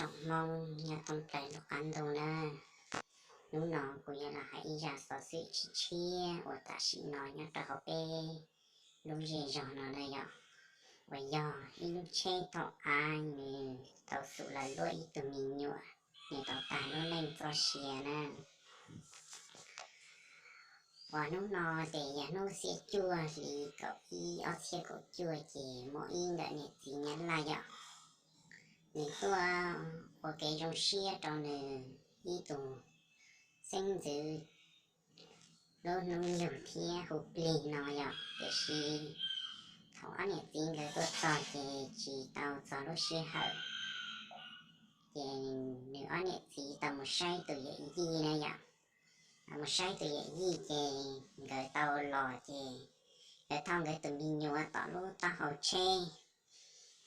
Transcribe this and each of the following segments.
Tsoom Hmoob nyob thoob plaws lub qab ntuj na, hnub no kuv yuav los hais ib zaj xov xwm tshiab tshiab uas tam sim no nyob rau hauv peb lub zej zog no na yom, uas yog ib lub tsheb thaum av nws tau xum los luaj ib tug me nyuam, nws tau tag lub neej txoj sia na. Uas hnub no ces yog hnub xiab cuaj hli kaum ib ob txhiab kaum cuaj ces muaj ib nkawm niam txiv Nyab Laj yom, nws tuaj ua kev zoo siab rau nws ib tug xeeb ntxwv lub hnub yug thiab hu plig no yom. Tiam sis thaum ob niam txiv nkawd tuaj txog ces tsis tau txog lub sij hawm, ces nws ob niam txiv tau mus saib tus yawm yij na yom. Mus saib tus yawm yij ces nkawd tau los ces nkawd thauj nkawd tus me nyuam tom lub taub hau tsheb.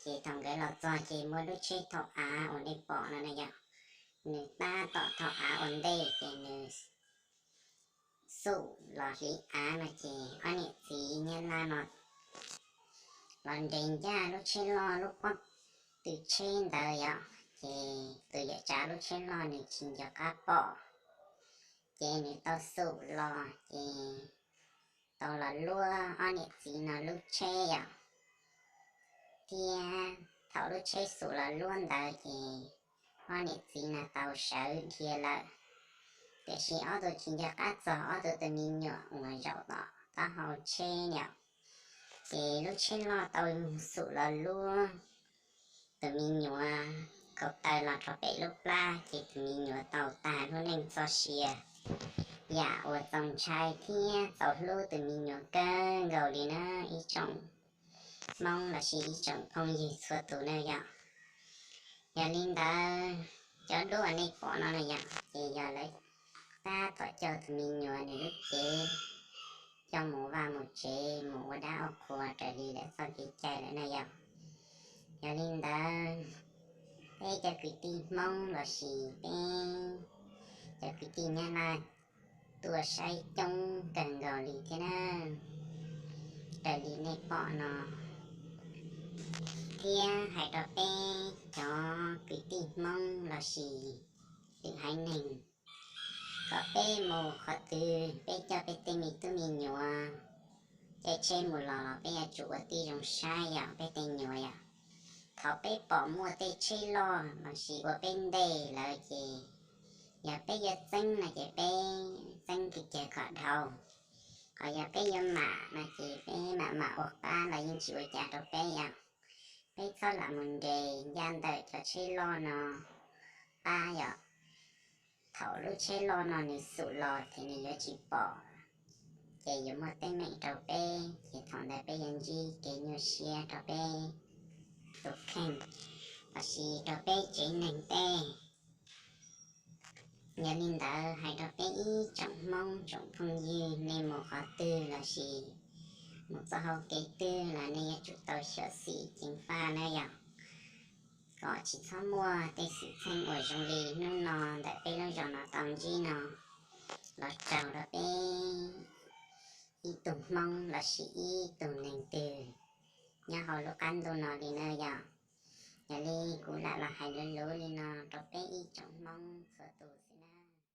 Ces thaum nkawd los txog ces muaj lub tsheb thaum av uas nej pom no na yom, nws tab tom thaum av ua ntej ces nws xum los hliv av no ces ob niam txiv Nyab Laj no los nres ncaj lub tsheb loj lub pob tw tsheb ntawd yom, ces tus yawm tsav lub tsheb loj nws tsis nco qab pom, ces nws tau xum los ces tau los luab ob niam txiv no lub tsheb yom. Thiab thaum lub tsheb xum los luab ntawd ces ob niam txiv no tau sawv dhia lawm. Tiam sis ob tug tsis nco qab txog ob tug tus me nyuam uas zaum tom taub hau tsheb yom. Ces lub tsheb loj tau xum los luab tus me nyuam kaum taw los rau pem lub plab ces tus me nyuam tau tag lub neej txoj sia. Yam uas txaus ntshai thiab txaus hlub tus me nyuam kawg nkaus li na ib tsoom Hmoob lossis ib tsoom phooj ywg txhua tus na yom. Yog li ntawd, cov duab uas nej pom no na yom ces yog lawv tab tom coj tus me nyuam nws lub cev coj mus vaj mus tsev mus ua dab ua qhua raws li lawv txoj kev cai lawm na yom. Yog li ntawd, peb cov kwv tij Hmoob lossis peb cov kwv tij Nyab Laj tuaj saib coob kawg nkaus li thiab na, raws li nej pom no. Thiab hais rau peb cov kwv tij Hmoob lossis lwm haiv neeg, kom peb mus qhov twg peb coj peb tej me tub me nyuam caij tsheb mus los los peb yuav tsum ua tib zoo saib yom peb tej nyuam yom. Thaum peb pom muaj tej tsheb loj lossis ua peb ntej lawm ces yog peb yuav txeeb no ces peb txeeb kiag kom dhau. Ho yog peb yuav mam no ces peb mam mam ua qab los yeej tsis ua cas rau peb yom. Peb txhob lam mus nres ncaj ntawm cov tsheb loj no pab yom. Thaum lub tsheb loj no nws xum los ces nws yuav tsis pom, ces yuav muaj teeb meem rau peb ces thaum ntawd peb yuav ntsib kev nyuaj siab rau peb tus kheej lossis rau peb tsev neeg tej. Yog li ntawd hais rau peb ib tsoom Hmoob tsoom phooj ywg nej mus qhov twg lossis mus txoj hau kev twg los nej yuav tsum tau xyuam xim ceev faj na yom, kom tsis txhob muaj tej xwm txheej uas zoo li hnub no ntawm peb lub zos no tau ntsib no los raug rau peb ib tug Hmoob lossis ib tug neeg twg nyob hauv lub qab ntuj no li na yom. Yog li kuv lam los hais luv luv li no rau peb ib